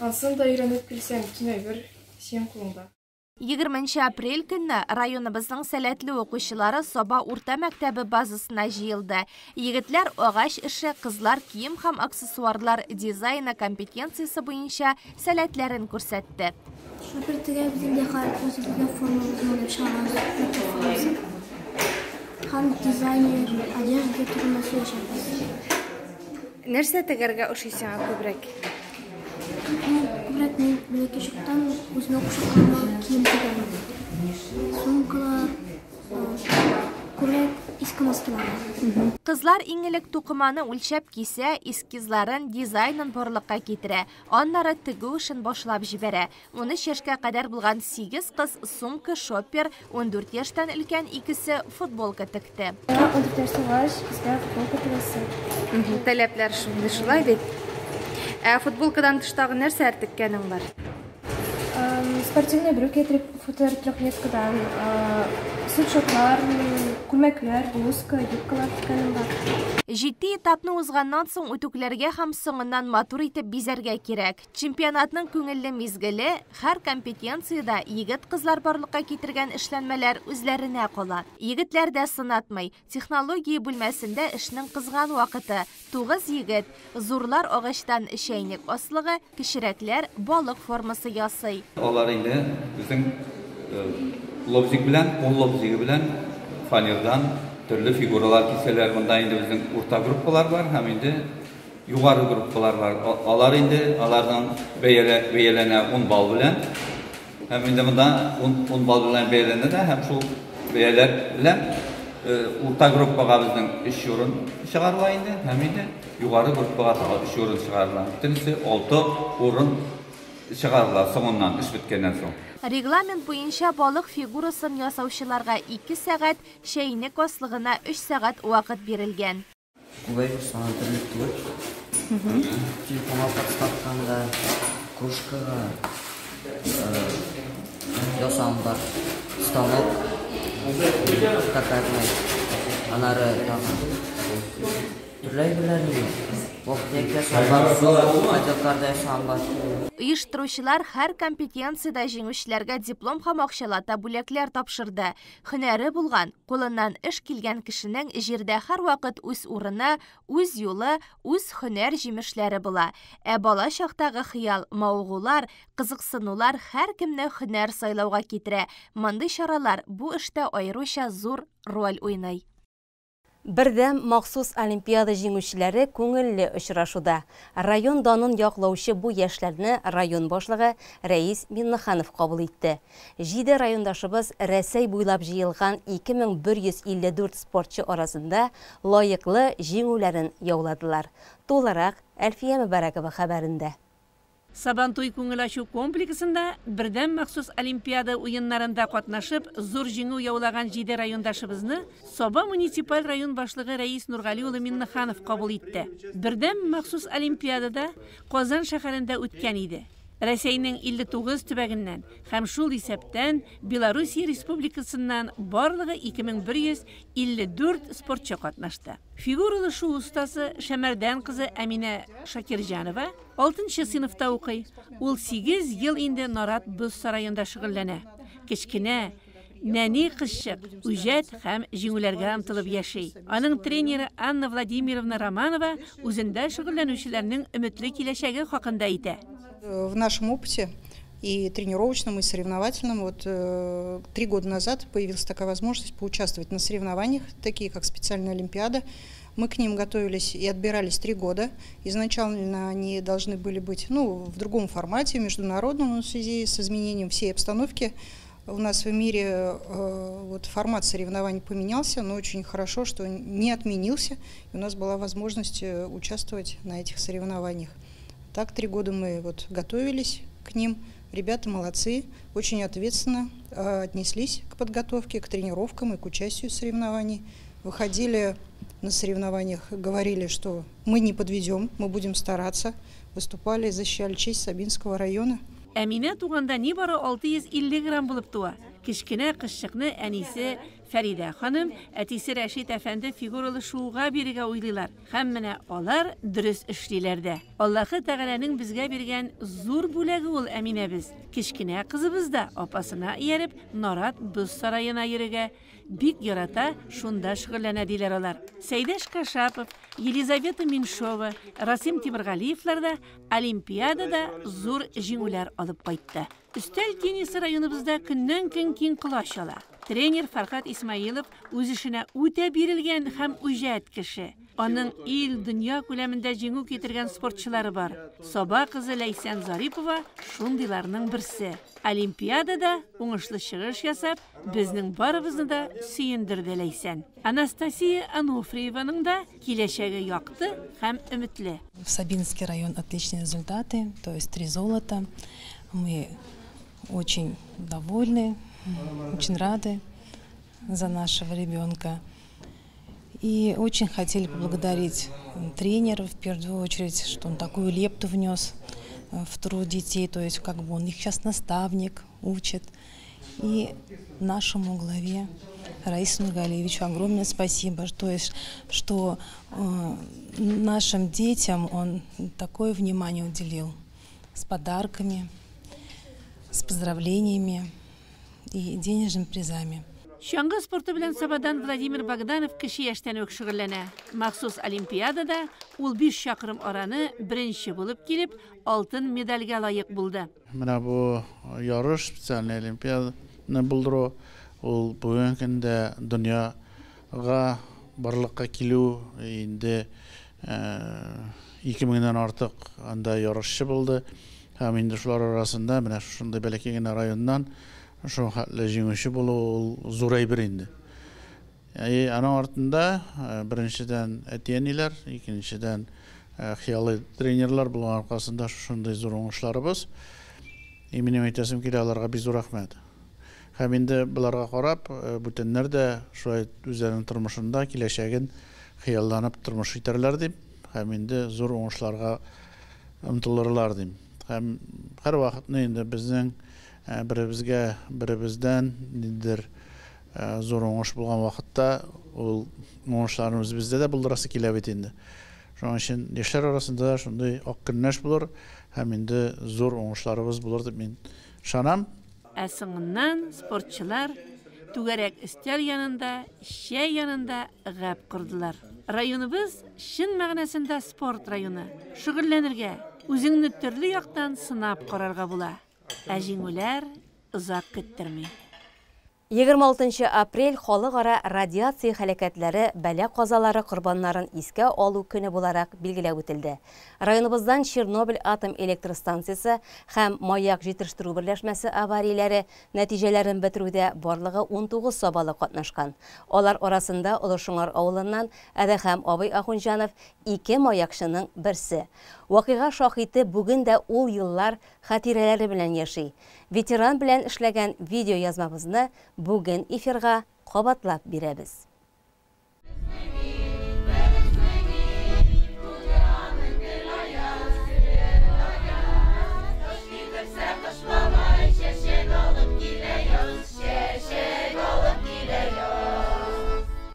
Ансын да өйрәнеп килсәң, бөтен әйбер синең кулыңда. 20 апрель көнне районыбызның сәләтле укучылары Саба урта мәктәбе базасына җыелды. Егетләр агач эше, кызлар кием һәм аксессуарлар дизайны компетенциясе буенча сәләтләрен күрсәтте. Шопер тегәбез инде һәм үзебезнең формабызны уйлап чыгарабыз. Һәм дизайнер, одежда турында сөйләшәбез. Нәрсә тегәргә ошый сиңа күбрәк? Күбрәк мин бәләкәй чактан үземә кушып кием тегәм. Сумкалар, Күбрәк иске маскиларны. Кызлар иң элек тукыманы үлчәп кисә, эскизларын, дизайнын барлыкка китерә, аннары тегү эшен башлап җибәрә. 13 яшькә кадәр булган 8 кыз сумка, шоппер, 14 яшьтән өлкән икесе футболка текте. Миңа 14 яшь тулгач, безгә футболка тегәсе. Таләпләр шундый, шулай бит? Ә футболкадан тыш тагын нәрсәләр теккәнең бар? Спортивные брюки трехлеткадан, свитшотлар, күлмәкләр, блузка, юбкалар теккәнем бар. Җитди этапны узганнан соң үтүкләргә һәм соңыннан матур итеп бизәргә кирәк. Чемпионатның күңелле мизгеле, һәр компетенциядә егет-кызлар барлыкка китергән эшләнмәләр үзләренә кала. Егетләр дә сынатмый. Технология бүлмәсендә эшнең кызган вакыты. 9 егет. Зурлар агачтан чәйнек аслыгы, кечерәкләр балык формасы ясый. Алар инде безнең лобзик белән, кул лобзигы белән фанердан төрле фигуралар кисәләр. Монда инде безнең урта группалар бар һәм инде югары группалар бар. Алар инде аларның бәяләнә 10 балл белән. Һәм инде монда 10 балл белән бәяләнә дә һәм шул бәяләр белән урта группага безнең 3 урын чыгарыла инде һәм инде югары группага тагы 3 урын чыгарыла. Бөтенесе 6 урын чыгарыла соңыннан эш беткәннән соң. Регламент буенча балык фигурасын ясаучыларга 2 сәгать, чәйнек аслыгына 3 сәгать вакыт бирелгән. Күбәй саны төрле түгел. Телефонга подставканда, кружкага ясам бар, станок токарный, анары тагын төрле әйберләр инде. Оештыручылар һәр компетенциядә җиңүчеләргә диплом һәм акчалата бүләкләр тапшырды. Һөнәре булган, кулыннан эш килгән кешенең җирдә һәрвакыт үз урыны, үз юлы, үз һөнәр җимешләре була. Ә бала чактагы хыял, мавыгулар, кызыксынулар һәркемне һөнәр сайлауга китерә. Мондый чаралар бу эштә аеруча зур роль уйный. Бердәм махсус олимпиада җиңүчеләре күңелле очрашуда. Район данын яклаучы бу яшьләрне район башлыгы Рәис Миннеханов кабул итте. 7 райондашыбыз Рәсәй буйлап җыелган 2154 спортчы арасында лаеклы җиңүләрен яуладылар. Тулырак Әлфия Мөбәрәкова хәбәрендә. Сабантуй күңел ачу комплексында бердәм махсус олимпиада уеннарында катнашып, зур җиңү яулаган 7 райондашыбызны Саба муниципаль район башлыгы Рәис Нургали улы Миннеханов кабул итте. Бердәм махсус олимпиадада Казан шәһәрендә үткән иде. Рәсәйнең 59 төбәгеннән һәм шул исәптән Белоруссия Республикасыннан барлыгы 2154 спортчы катнашты. Фигуралы шуу остасы Шәмәрдән кызы Әминә Шакирҗанова 6нчы сыйныфта укый. Ул 8 ел инде Нарат боз сараенда шөгыльләнә. Кечкенә нәни кызчык үҗәт һәм җиңүләргә омтылып яши. Аның тренеры Анна Владимировна Романова үзендә шөгыльләнүчеләрнең өметле киләчәге хакында әйтә. В нашем опыте и тренировочном, и соревновательном, вот 3 года назад появилась такая возможность поучаствовать на соревнованиях, такие как специальная олимпиада. Мы к ним готовились и отбирались 3 года. Изначально они должны были быть, в другом формате, международном, но в связи с изменением всей обстановки у нас в мире вот, формат соревнований поменялся, но очень хорошо, что не отменился, и у нас была возможность участвовать на этих соревнованиях. Так, 3 года мы вот готовились к ним. Ребята молодцы, очень ответственно отнеслись к подготовке, к тренировкам и к участию в соревнованиях. Выходили на соревнованиях, говорили, что мы не подведем, мы будем стараться. Выступали, защищали честь Сабинского района. Әминә туганда нибары 650 грамм булып туа. Кечкенә кызчыкны әнисе Фәридә ханым, әтисе Рәшит әфәнде фигуралы шууга бирергә уйлыйлар. Һәм менә алар дөрес эшлиләр дә. Аллаһы Тәгаләнең безгә биргән зур бүләге ул Әминәбез. Кечкенә кызыбыз да апасына ияреп Нарат боз сараена йөрергә бик ярата, шунда шөгыльләнә диләр алар. Сәйдәш Кашапов, Елизавета Меньшова, Расим Тимергалиевлар да олимпиадада зур җиңүләр алып кайтты. Өстәл теннисы районыбызда көннән-көн киң колач ала. Тренер Фархат Исмаилов үз эшенә үтә бирелгән һәм үҗәт кеше. Аның ил, дөнья күләмендә җиңү китергән спортчылары бар. Саба кызы Ләйсән Зарипова шундыйларның берсе. Олимпиадада уңышлы чыгыш ясап, безнең барыбызны да сөендерде Ләйсән. Анастасия Ануфриеваның да киләчәге якты һәм өметле. В Сабинский район отличные результаты, то есть три золота. Мы очень довольны, очень рады за нашего ребенка. И очень хотели поблагодарить тренеров, в первую очередь, что он такую лепту внес в труд детей, то есть как бы он их сейчас наставник, учит. И нашему главе Раису Нургалиевичу огромное спасибо, то есть, что нашим детям он такое внимание уделил с подарками, с поздравлениями и денежными призами. Чаңгы спорты белән Сабадан Владимир Богданов кече яшьтән үк шөгыльләнә. Махсус Олимпиадада ул 5 чакрым араны беренче булып килеп, алтын медальгә лаек булды. Менә бу ярыш, специальный олимпиаданы булдыру, ул бүгенге көндә дөньяга барлыкка килү инде 2000-нән артык анда ярышчы булды. Һәм инде шулар арасында менә шушындый бәләкәй генә районнан шул хәтле җиңүче булу ул зур әйбер инде. И аның артында беренчедән әти-әниләр, икенчедән хыялый тренерлар булган аркасында шушындый зур уңышларыбыз. И минем әйтәсем килә, аларга бик зур рәхмәт. Һәм инде боларга карап, бүтәннәр дә шулай үзләренең тормышында киләчәген хыялланып тормыш итәрләр дип, һәм инде зур уңышларга омтылырлар дим. Һәм һәрвакытны инде безнең беребезгә беребездән ниндидер зур уңыш булган вакытта ул уңышларны үзебездә дә булдырасы килә бит инде. Шуның өчен яшьләр арасында да шундый ак көннәш булыр һәм инде зур уңышларыбыз булыр дип мин ышанам. Ә соңыннан спортчылар түгәрәк өстәл янында, чәй янында гәп кордылар. Районыбыз чын мәгънәсендә спорт районы. Шөгыльләнергә, үзеңне төрле яктан сынап карарга була. Ә җиңүләр озак көттерми. 26 апрель халыкара радиация һәлакәтләре бәла-казалары корбаннарын искә алу көне буларак билгеләп үтелде. Районыбыздан Чернобыль атом электр станциясе һәм Маяк җитештерү берләшмәсе аварияләре нәтиҗәләрен бетерүдә барлыгы 19 сабалы катнашкан. Алар арасында Олы Шыңар авылыннан Әдәхәм абый Ахунҗанов ике маякчының берсе. Вакыйга шаһиты бүген дә ул еллар хатирәләре белән яши. Ветеран белән эшләгән видеоязмабызны бүген эфирга кабатлап бирәбез.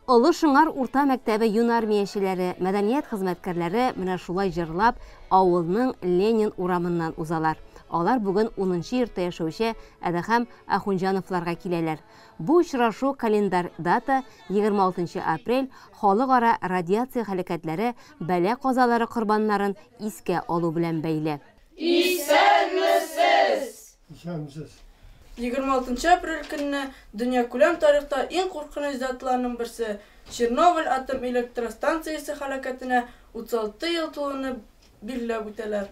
Олы Шыңар урта мәктәбе юнармиячеләре, мәдәният хезмәткәрләре менә шулай җырлап авылның Ленин урамыннан узалар. Алар бүген 10 йортта яшәүче Әдәхәм Ахунҗановларга киләләр. Бу очрашу календарь дата 26 апрель халыкара радиация һәлакәтләре бәла-казалары корбаннарын искә алу белән бәйле. Исәнмесез! Исәнмесез. 26 апрель көнне дөньякүләм тарихта иң куркыныч даталарның берсе Чернобыль атом электростанциясе һәлакәтенә 36 ел тулуны билгеләп үтәләр.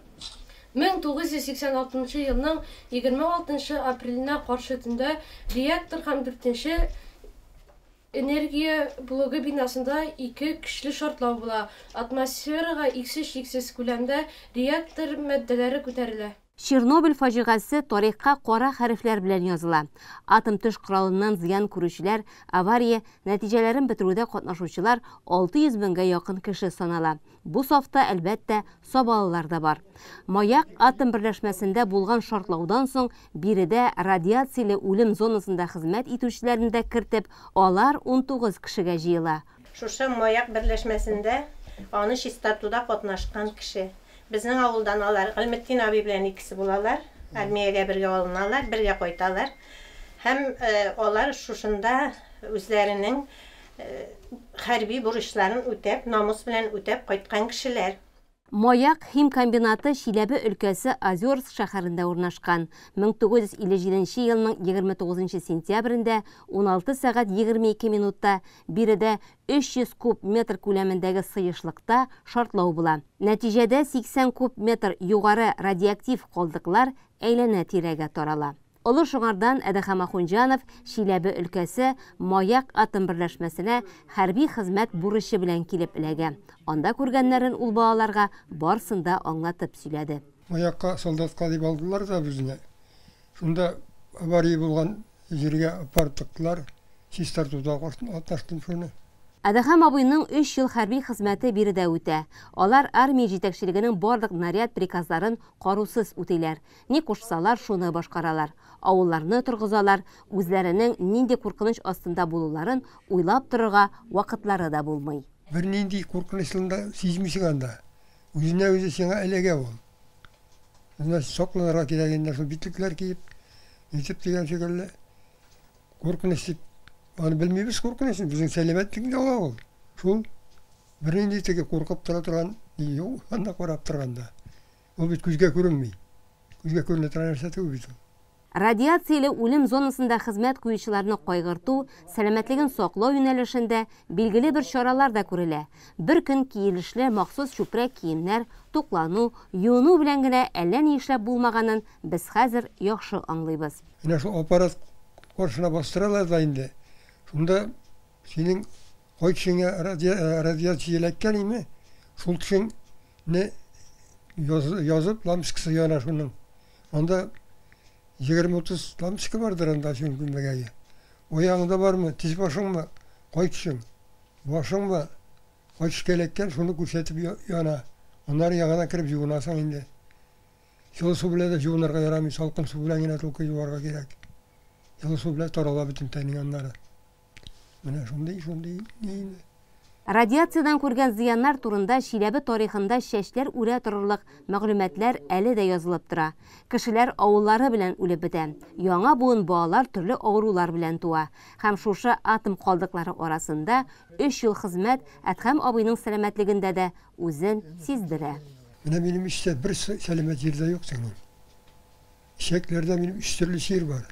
1986 елның 26 апреленә каршы төндә реактор һәм 4 энергия блогы бинасында ике көчле шартлау була. Атмосферага иксез-чиксез күләмдә реактор матдәләре күтәрелә. Чернобыль фаҗигасе тарихка кара хәрефләр белән языла. Атом төш коралыннан зыян күрүчеләр, авария нәтиҗәләрен бетерүдә катнашучылар 600 меңгә якын кеше санала. Бу сафта, әлбәттә, сабалылар да бар. Маяк атом берләшмәсендә булган шартлаудан соң биредә радиацияле үлем зонасында хезмәт итүчеләрне дә кертеп, алар 19 кешегә җыела. Шушы Маяк берләшмәсендә аны чистартуда катнашкан кеше. Безнең авылдан алар Гыйльметдин абый белән икесе булалар, армиягә бергә алыналар, бергә кайталар. Һәм алар шушында үзләренең хәрби бурычларын үтәп, намус белән үтәп кайткан кешеләр. Маяк химкомбинаты Чиләбе өлкәсе Озерск шәһәрендә урнашкан. 1957 елның 29 сентябрендә 16 сәгать 22 минутта биредә 300 куб метр күләмендәге сыешлыкта шартлау була. Нәтиҗәдә 80 куб метр югары радиоактив калдыклар әйләнә-тирәгә тарала. Олы Шыңардан Әдәхәм Ахунҗанов Чиләбе өлкәсе Маяк атом берләшмәсенә хәрби хезмәт бурычы белән килеп эләгә. Анда күргәннәрен ул балаларга барсын да аңлатып сөйләде. Маякка солдатка дип алдылар да безне. Шунда авария булган җиргә апарып тыктылар. Чистартуда катнаштым шуны. Әдәхәм абыйның өч ел хәрби хезмәте биредә үтә. Алар армия җитәкчелегенең барлык наряд-приказларын карусыз үтиләр. Ни кушсалар, шуны башкаралар. Авылларны торгызалар, үзләренең нинди куркыныч астында булуларын уйлап торырга вакытлары да булмый. Бернинди куркынычлыгын да сизмисең анда. Үзенә-үзе сиңа эләгә ул. Значит, сакланырга кирәк инде шул битлекләр киеп, нитеп дигән шикелле. Куркыныч дип, аны белмибез куркынычын, безнең сәламәтлекне ала ул. Шул бернинди теге куркып тора торган ни юк анда карап торганда. Ул бит күзгә күренми. Күзгә күренә торган нәрсә түгел бит ул. Радиацияле үлем зонасында хезмәт куючыларны кайгырту, сәламәтлеген саклау юнәлешендә билгеле бер чаралар да күрелә. Бер көн киелешле махсус чүпрәк киемнәр, туклану, юыну белән генә әллә ни эшләп булмаганын без хәзер яхшы аңлыйбыз. Менә шул аппарат каршына бастыралар да инде. Шунда синең кай төшеңә радиация эләккән име, шул төшеңне язып, лампочкасы яна шуның. Анда 20-30 лампочка бардыр анда синең бүлмәгә. Аягыңда бармы, тез башыңмы, кай төшең, башыңмы, кай төшкә эләккән, шуны күрсәтеп яна. Аннары яңадан кереп юынасың инде. Җылы су белән дә җуынырга ярамый, салкын су белән генә только юарга кирәк. Җылы су белән тарала бөтен тәнең аннары. Менә шундый, шундый ни инде. Радиациядән күргән зыяннар турында Чиләбе тарихында чәчләр үрә торырлык мәгълүматлар әле дә язылып тора. Кешеләр авыллары белән үлеп бетә. Яңа буын балалар төрле авырулар белән туа. Һәм шушы атом калдыклары арасында өч ел хезмәт Әдһәм абыйның сәламәтлегендә дә үзен сиздерә. Менә минем эчтә бер сәламәт җир дә юк сеңлем. Эчәкләрдә минем өч төрле чир бар.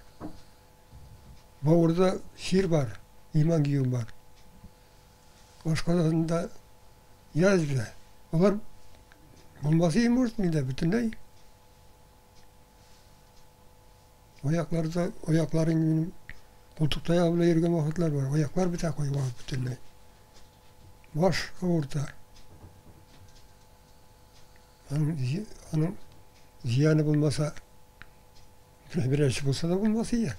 Бавырда чир бар, гемангиом бар. Башкаларында язва. Алар булмаса и может миндә бөтенләй. Аякларда, аяклар инде минем култык таягы белән йөргән вакытлар бар. Аяклар бетә куйган бөтенләй. Баш авырта. Аның зыяны булмаса, берәрсе булса да булмас ие.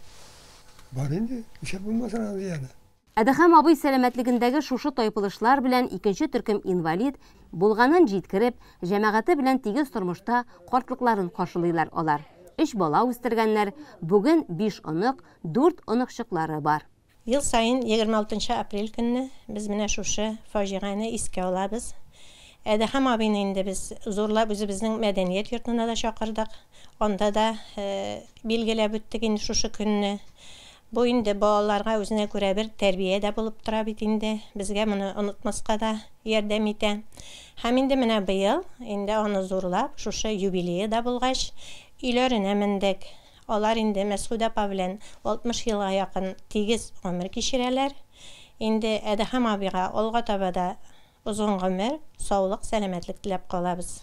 Бар инде, нишләп булмасын аның зыяны. Әдәхәм абый сәламәтлегендәге шушы тайпылышлар белән икенче төркем инвалид булганын җиткереп, җәмәгате белән тигез тормышта картлыкларын каршылыйлар алар. Өч бала үстергәннәр, бүген биш онык, дүрт оныкчыклары бар. Ел саен 26 нчы апрель көнне без менә шушы фаҗигане искә алабыз. Әдәһәм абыйны инде без зурлап үзебезнең мәдәният йортына да чакырдык. Анда да билгеләп үттек инде шушы көнне. Бу инде балаларга үзенә күрә бер тәрбия дә булып тора бит инде. Безгә моны онытмаска да ярдәм итә. Һәм инде менә быел инде аны зурлап, шушы юбилее да булгач, өйләренә мендек. Алар инде Мәсгудә апа белән 60 елга якын тигез гомер кичерәләр. Инде Әдәһәм абыйга алга таба да озын гомер, саулык, сәламәтлек теләп калабыз.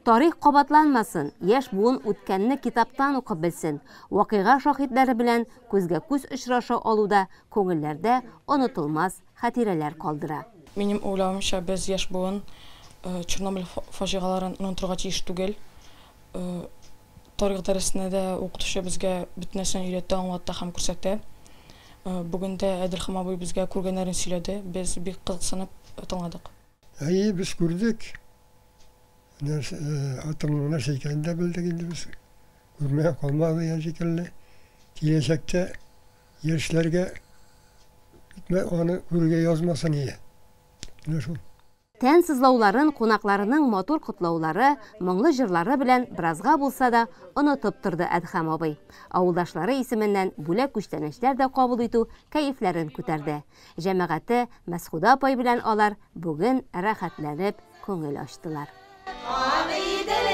Тарих кабатланмасын, яшь буын үткәнне китаптан укып белсен, вакыйга шаһитләре белән күзгә-күз очраша алу да күңелләрдә онытылмас хатирәләр калдыра. Минем уйлавымча, без, яшь буын, Чернобыль фаҗигаларын онытырга тиеш түгел. Тарих дәресендә дә укытучы безгә бөтен нәрсәне өйрәтте, аңлатты һәм күрсәтте. Бүген дә Әделхәм абый безгә күргәннәрен сөйләде, без бик кызыксынып тыңладык. Әйе, без күрдек. Нәрсә, атомның нәрсә икәнен дә белдек инде без. Күрмәгән калмады дигән шикелле. Киләчәктә яшьләргә аны күрергә язмасын ие. Менә шул. Тән сызлауларын кунакларының матур котлаулары, моңлы җырлары белән беразга булса да онытып торды Әдһәм абый. Авылдашлары исеменнән бүләк-күчтәнәчләр дә кабул итү кәефләрен күтәрде. Җәмәгате Мәсхүдә апай белән алар бүген рәхәтләнеп күңел ачтылар.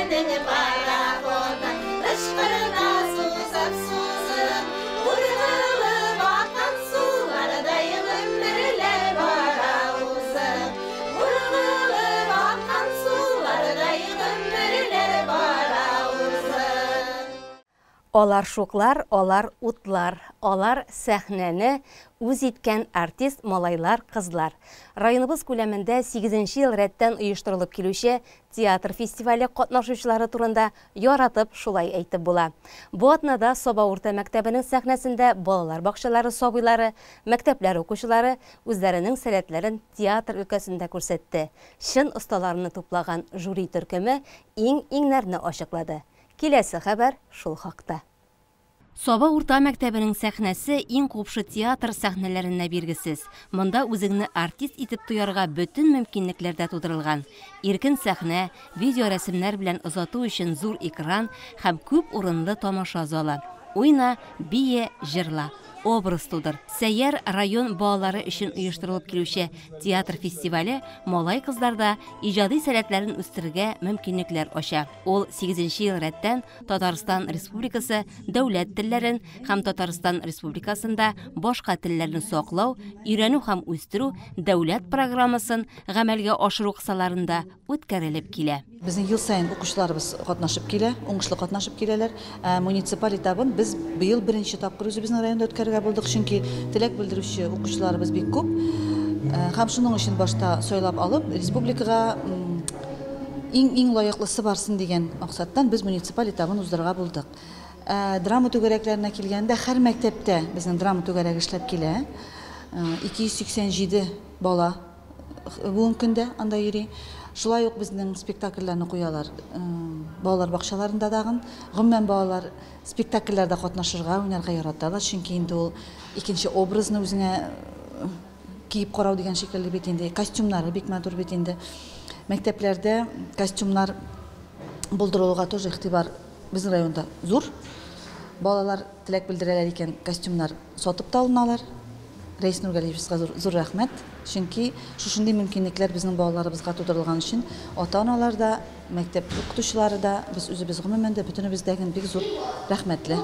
Безнең пароходны кычкырта сузып-сузып, Ургылып аккан сулардай гомерләр бара узып. Ургылып аккан сулардай гомерләр бара узып. Алар шуклар, алар утлар, алар сәхнәне үз иткән артист малайлар, кызлар. Районыбыз күләмендә 8 ел рәттән оештырылып килүче театр фестивале катнашучылары турында яратып шулай әйтеп була. Бу атнада Саба урта мәктәбенең сәхнәсендә балалар бакчалары сабыйлары, мәктәпләр укучылары үзләренең сәләтләрен театр өлкәсендә күрсәтте. Чын осталарны туплаган жюри төркеме иң-иңнәрне ачыклады. Киләсе хәбәр шул хакта. Саба урта мәктәбенең сәхнәсе иң купшы театр сәхнәләренә биргесез. Монда үзеңне артист итеп тоярга бөтен мөмкинлекләр дә тудырылган. Иркен сәхнә, видеорәсемнәр белән озату өчен зур экран һәм күп урынлы тамаша залы. Уйна, бие, җырла. Образ тудыр. Сәйяр район балалары өчен оештырылып килүче театр фестивале малай-кызларда иҗади сәләтләрен үстерергә мөмкинлекләр ача. Ул 8 ел рәттән Татарстан Республикасы дәүләт телләрен һәм Татарстан Республикасында башка телләрне саклау, өйрәнү һәм үстерү дәүләт программасын гамәлгә ашыру кысаларында үткәрелеп килә. Безнең ел саен укучыларыбыз катнашып килә, уңышлы катнашып киләләр. Муниципаль этабын без быел беренче тапкыр үзебезнең районда үткәрергә булдык, чөнки теләк белдерүче укучыларыбыз бик күп. Һәм шуның өчен башта сайлап алып, республикага иң-иң лаеклысы барсын дигән максаттан без муниципаль этабын уздырырга булдык. Драма түгәрәкләренә килгәндә, һәр мәктәптә безнең драма түгәрәге эшләп килә. 287 бала бүгенге көндә анда йөри. Шулай ук безнең спектакльләрне куялар балалар бакчаларында дагын. Гомумән балалар спектакльләрдә катнашырга, уйнарга яраталар, чөнки инде ул икенче образны үзеңә киеп карау дигән шикелле бит инде. Костюмнары бик матур бит инде. Мәктәпләрдә костюмнар булдырылуга тоже игътибар безнең районда зур. Балалар теләк белдерәләр икән, костюмнар сатып та алыналар. Рәис Нургалиевичка зур рәхмәт, чөнки шушындый мөмкинлекләр безнең балаларыбызга тудырылган өчен ата-аналар да, мәктәп укытучылары да, без үзебез гомумән дә бөтенебез дә бик зур рәхмәтле.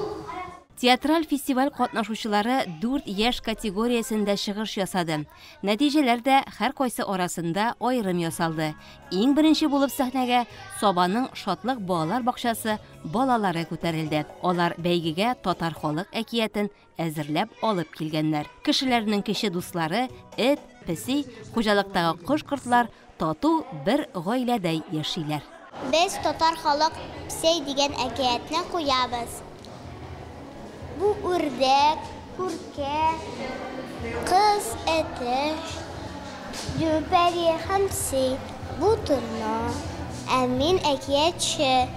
Театраль фестиваль катнашучылары 4 яшь категориясендә чыгыш ясады. Нәтиҗәләр дә һәркайсы арасында аерым ясалды. Иң беренче булып сәхнәгә Сабаның Шатлык балалар бакчасы балалары күтәрелде. Алар бәйгегә татар халык әкиятен әзерләп алып килгәннәр. Кешеләрнең кече дуслары эт, песи, хуҗалыктагы кош-кортлар тату бер гаиләдәй яшиләр. Без татар халык песей дигән әкиятне куябыз. Бу үрдәк, күркә, кыз, әтәч, дюпәри һәм песей. Бу торна. Ә мин әкиятче.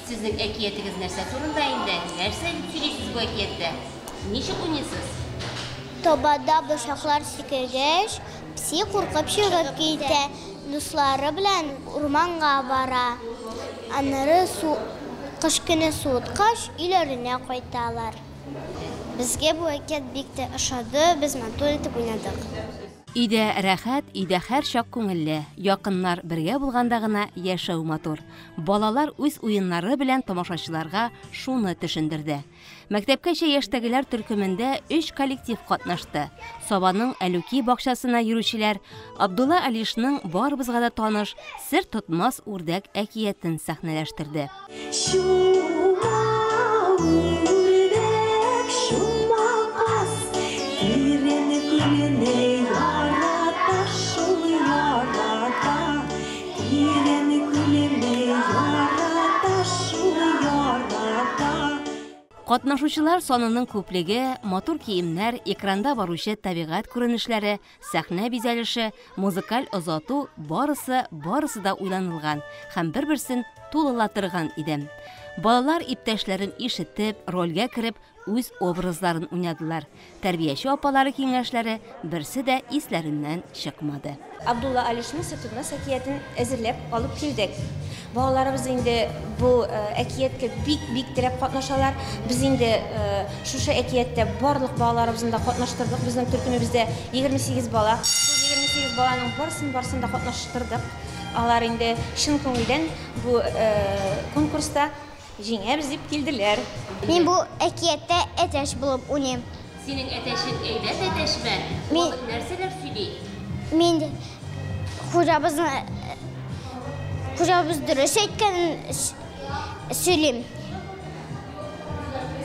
Сезнең әкиятегез нәрсә турында инде? Нәрсә дип сөйлисез бу әкияттә? Ничек уйныйсыз? Табада башаклар сикергәч, песи куркып чыгып китә. Дуслары белән урманга бара. Аннары кыш көне суыткач, өйләренә кайталар. Безгә бу әкият бик тә ошады, без матур итеп уйнадык. Өйдә рәхәт, өйдә һәр чак күңелле. Якыннар бергә булганда гына яшәү матур. Балалар үз уеннары белән тамашачыларга шуны төшендерде. Мәктәпкәчә яшьтәгеләр төркемендә 3 коллектив катнашты. Сабаның Әлүки бакчасына йөрүчеләр Абдулла Алишның барыбызга да таныш Сер тотмас үрдәк әкиятен сәхнәләштерде. Чума үрдәк, чума каз, тирән күленә ярата, шул ярата. Тирән күленә ярата, шул ярата. Катнашучылар санының күплеге, матур киемнәр, экранда баручы табигать күренешләре, сәхнә бизәлеше, музыкаль озату барысы да уйланылган һәм бер-берсен тулылатырган иде. Балалар иптәшләрен ишетеп, рольгә кереп, үз образларын уйнадылар. Тәрбияче апалары киңәшләре берсе дә исләреннән чыкмады. Абдулла Алишның Сер тотмас әкиятен әзерләп алып килдек. Балаларыбыз инде бу әкияткә бик-бик теләп катнашалар. Без инде шушы әкияттә барлык балаларыбызны да катнаштырдык. Безнең төркемебездә 28 бала. Шул 28 баланың барысын да катнаштырдык. Алар инде чын күңелдән бу конкурста җиңәбез дип килделәр. Мин бу әкияттә әтәч булып уйныйм. Синең әтәчең әйбәт әтәчме? Мин- Ул нәрсәләр сөйли? Мин хуҗабызны хуҗабыз дөрес әйткәнен сөйлим.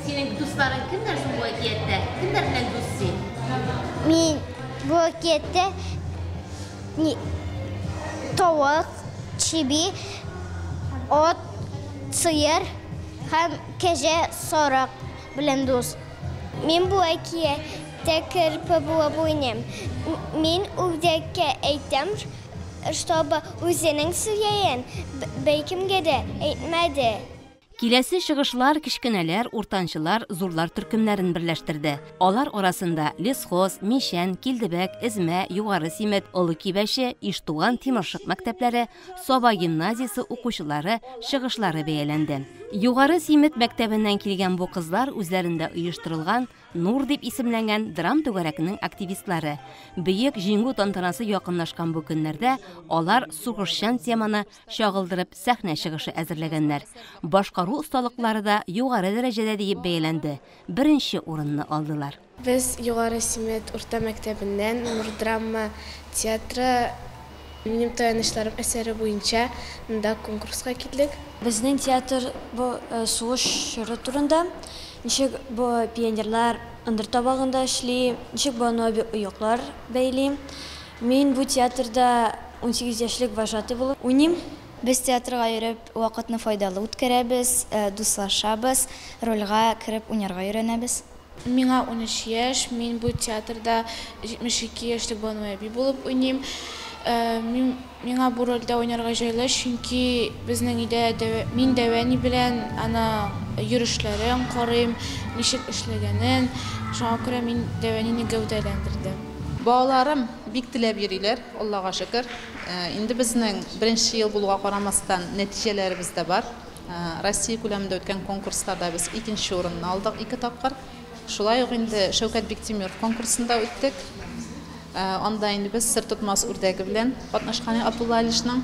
Синең дусларың кемнәр соң бу әкияттә? Кемнәр белән дус син? Мин бу әкияттә тавык, чеби, ат, сыер һәм кәҗә, сарык белән дус. Мин бу әкияттә керпе булып уйныйм. Мин үрдәккә әйтәм, чтобы үзенең серен беркемгә дә әйтмәде. Киләсе чыгышлар кечкенәләр, уртанчылар, зурлар төркемнәрен берләштерде. Алар арасында Лесхоз, Мичән, Килдебәк, Эзмә, Югары Симет, Олы Кибәче, Иштуган, Тимершык мәктәпләре, Саба гимназиясе укучылары чыгышлары бәяләнде. Югары Симет мәктәбеннән килгән бу кызлар үзләрендә оештырылган Нур дип исемләнгән драм түгәрәкнең активистлары. Бөек Җиңү тантанасы якынлашкан бу көннәрдә алар сугышчан теманы чагылдырып сәхнә чыгышы әзерләгәннәр. Башкару осталыклары да югары дәрәҗәдә диеп бәяләнде. Беренче урынны алдылар. Без Югары Симет урта мәктәбеннән Нур драма театры Минем таянычларым әсәре буенча монда конкурска килдек. Безнең театр бу сугыш чоры турында, ничек бу пионерлар ындыр табагында эшли, ничек бу аны оеклар бәйли. Мин бу театрда 18 яшьлек вожатый булып уйныйм. Без театрга йөреп вакытны файдалы үткәрәбез, дуслашабыз, рольгә кереп уйнарга өйрәнәбез. Миңа 13 яшь, мин бу театрда 72 яшьлек Бану әби булып уйныйм. Миңа бу рольдә уйнарга җайлы, чөнки безнең өйдә мин дәвәни белән ана йөрүшләрен карыйм, ничек эшләгәнен. Шуңа күрә мин дәвәнине гәүдәләндердем. Балаларым бик теләп йөриләр, Аллага шөкер. Инде безнең беренче ел булуга карамастан нәтиҗәләребез дә бар. Россия күләмендә үткән конкурсларда без икенче урынны алдык 2 тапкыр. Шулай ук инде Шәүкәт Биктимиров конкурсында үттек. Анда инде без сыр тотмас үрдәге белән катнашкан Абдулла Алишның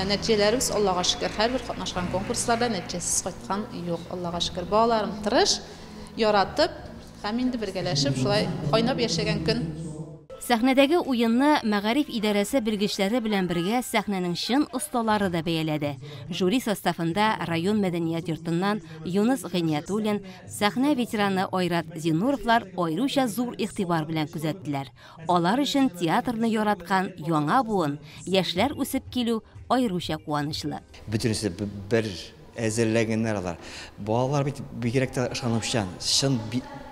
нәтиҗәләребез Аллага шөкер, һәрбер катнашкан конкурсларда нәтиҗәсез кайткан юк, Аллага шөкер. Балаларым тырыш, яратып һәм инде бергәләшеп шулай кайнап яшәгән көн. Сәхнәдәге уенны мәгариф идарәсе белгечләре белән бергә сәхнәнең чын осталары да бәяләде. Жюри составында район мәдәният йортыннан Юныс Гыйниятуллин, сәхнә ветераны Айрат Зинуровлар аеруча зур игътибар белән күзәттеләр. Алар өчен театрны яраткан яңа буын, яшьләр үсеп килү аеруча куанычлы. Бөтенесе бер әзерләгәннәр алар. Балалар бит бигрәк тә ышанучан, чын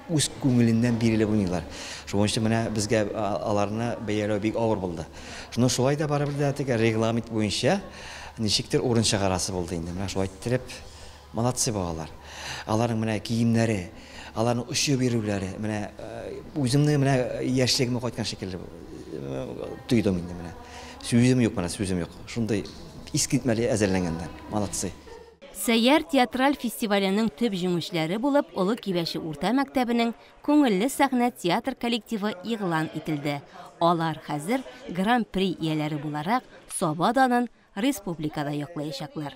үз күңеленнән бирелеп уйныйлар. Шуның өчен менә безгә аларны бәяләү бик авыр булды. Шуны шулай да барыбер дә теге регламент буенча ничектер урын чыгарасы булды инде. Менә шулай иттереп молодцы балалар. Аларның менә киемнәре, аларның очып йөрүләре, менә үземнең менә яшьлегемә кайткан шикелле тойдым инде менә. Сүзем юк менә, сүзем юк. Шундый искитмәле әзерләнгәннәр. Молодцы. Сәйяр театраль фестиваленең төп җиңүчеләре булып Олы Кибәче урта мәктәбенең Күңелле сәхнә театр коллективы игълан ителде. Алар хәзер гран-при ияләре буларак Саба данын республикада яклаячаклар.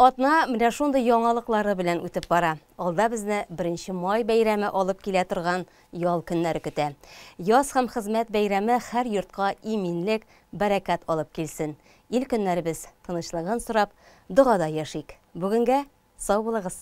Атна менә шундый яңалыклары белән үтеп бара. Алда безне 1 май бәйрәме алып килә торган ял көннәре көтә. Яз һәм хезмәт бәйрәме һәр йортка иминлек, бәрәкәт алып килсен. Ил көннәребез тынычлыгын сорап, догада яшик. Бүгенгә сау булыгыз.